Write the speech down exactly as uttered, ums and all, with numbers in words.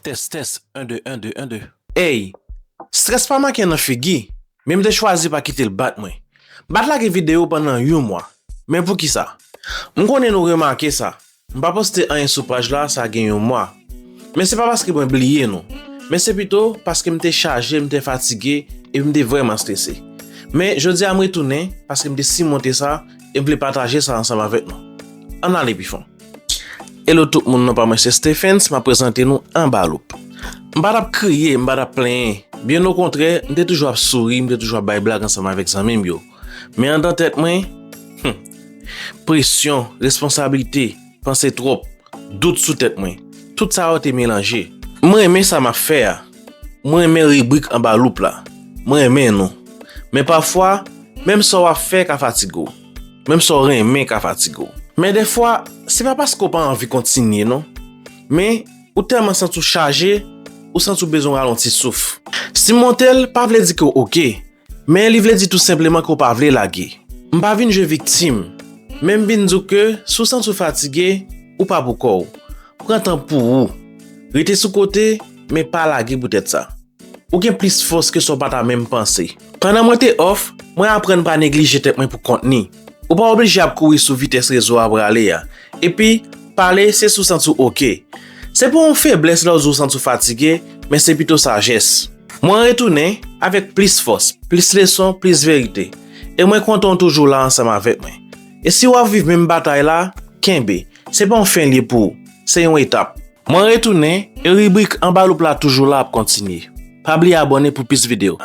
Tès, tès, en, de, en, de, en, de. Ey, strès pa manke nan figi, men m te chwazi pa kite l bat mwen. M pa t lage videyo pandan yon mwa. Men poukisa? M konnen nou remake sa. M pa poste anyen sou paj la, sa gen yon mwa. Men se pa paske mwen bliye nou. Men se pito paske m te chaje, m te fatige, epi m te vrèman strese. Men jodi a m retounen paske m te simonte sa, e m vle pataje sa ansanm avèk nou. Ann ale pi fon. Hello tout moun, non pa mwen se Stephens, m ap prezante nou Anba Loup. M pa t ap kriye, m pa t ap plenyen. Byen okontrè, m te toujou ap souri, m te toujou ap bay blag ansanm avèk zanmi m yo. Men anndan tèt mwen, hmm, presyon, responsablite, panse twòp, dout sou tèt mwen. Tout sa yo te melanje. Mwen renmen sa m ap fè a. Mwen renmen ribrik Anba Loup la. Mwen renmen nou. Men pafwa, menm sa w ap fè ka fatige w. Menm sa w renmen ka fatige w. Men defwa, se pa paske w pa anvi kontinye non. Men, ou tèlman santi w chaje, ou santi w bezwen rale yon ti souf. Simonte l pa vle di ke w oke, men li vle di tou senpleman ke w pa vle lage. M pa vin jwe viktim, men m vin di w ke si w santi w fatige, ou pa pou kò w. Pran tan pou ou. Rete sou kote, men pa lage poutèt sa. Ou gen plis fòs ke sa w pa ta menm panse. Pandan mwen te off, mwen aprann pa neglije tèt mwen pou kont ni. Ou pa oblije ap kouri sou vitès rezo a prale a. Epi, pale, se si w santi w oke. Se pa yon feblès lè w di w santi w fatige, men se pito sajès. Mwen retounen avèk plis fòs, plis leson, plis verite. E mwen kontan w toujou la ansanm avèk mwen. E si w ap viv menm batay la, kenbe. Se pa yon fen l ye pou ou, se yon etap. Mwen retounen, e ribrik Anba Loup la toujou la ap kontinye. Pa bliye abòne pou plis videyo.